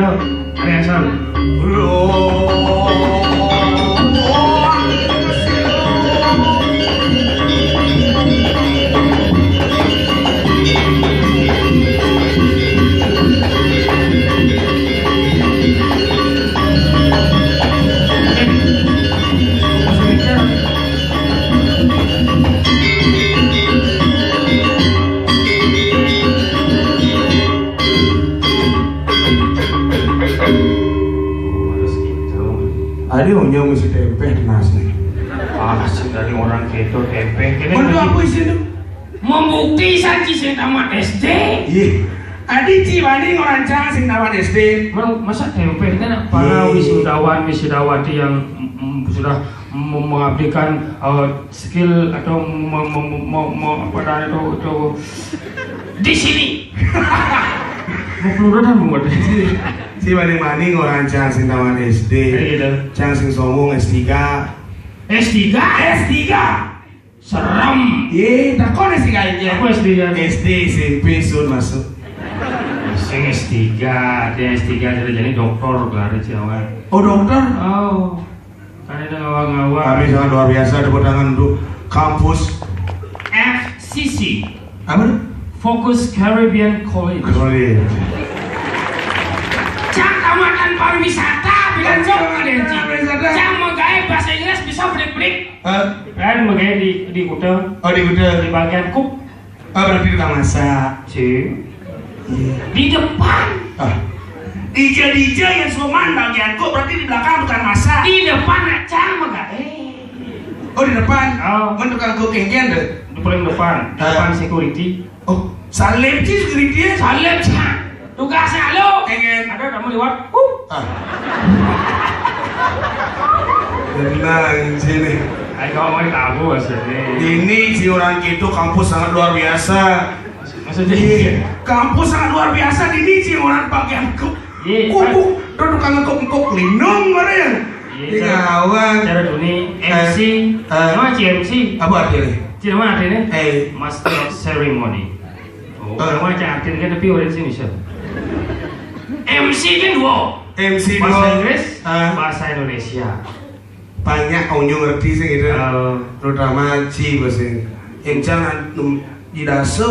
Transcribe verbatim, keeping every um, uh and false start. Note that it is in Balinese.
Ari Hasan. Ada yang mesti tempe nasi. Ah, sih dari orang keto tempe. Kene Menurut mesti aku isinya membukti saja sing tamat S D. Iya. Adi Ci Waning orang cang sing tamat S D. Mau masa tempe kan para Iya. wisudawan wisudawati yang mm, sudah mem- mengabdikan eh, skill atau me- me- me- me- apa namanya itu itu di sini. Mau kelurahan mau di sini. Si Waning-Waning orang cang sing tamat S D. Kayak gitu. Cang sing sombong S tiga. S tiga, S tiga. Serem. Ye, takon S tiga aja. Aku S D ya. S D, S M P sun masuk. Sing S tiga, dia S tiga jadi jadi dokter gelar Jawa. Oh, dokter? Oh. Kan ada ngawa-ngawa. Kami sangat luar biasa, tepuk tangan untuk kampus F C C. Apa? Focus Caribbean College. College. Cang tamatan pariwisata, bilang cok ada yang cik. Pariwisata. Cang mau gaya bahasa Inggris bisa berik-berik. Hah? Kan mau gaya di di Kuta. Oh, di Kuta. Di bagian kup. Oh, berarti tukang masak. Cik. Iya. Di depan. Ah. Ija-ija yang soman bagian kup berarti di belakang tukang masak. Di depan cang mau gaya. Oh, di depan. Oh. Mun tukang kup kengkian deh. Di paling depan. Ah. Depan security. Oh, salib sih security ya. Salib sih. Tugasnya lo. Pengen. Ada kamu lewat. Uh. Ah. Benar sini. Ayo kamu main tabu maksudnya. Ini si orang itu kampus sangat luar biasa. Maksudnya Iya, kampus sangat luar biasa ini si orang bagian kup. Iya, Kuku, tuh tukang ngekuk-ngekuk lindung mana ya? Iya, Ini cara- awal. Cara dunia Eh, M C. Eh. Nama C M C. Apa artinya? Cina mana artinya? Eh. Master of Ceremony. Oh, Eh. Nama macam artinya kan tapi orang sini siapa? M C kan dua. M C Bahasa dua. Inggris, Eh. Bahasa Indonesia. Banyak orang ngerti sih gitu. Eh. Terutama si bahasa Inggris. Yang jangan num- di dasar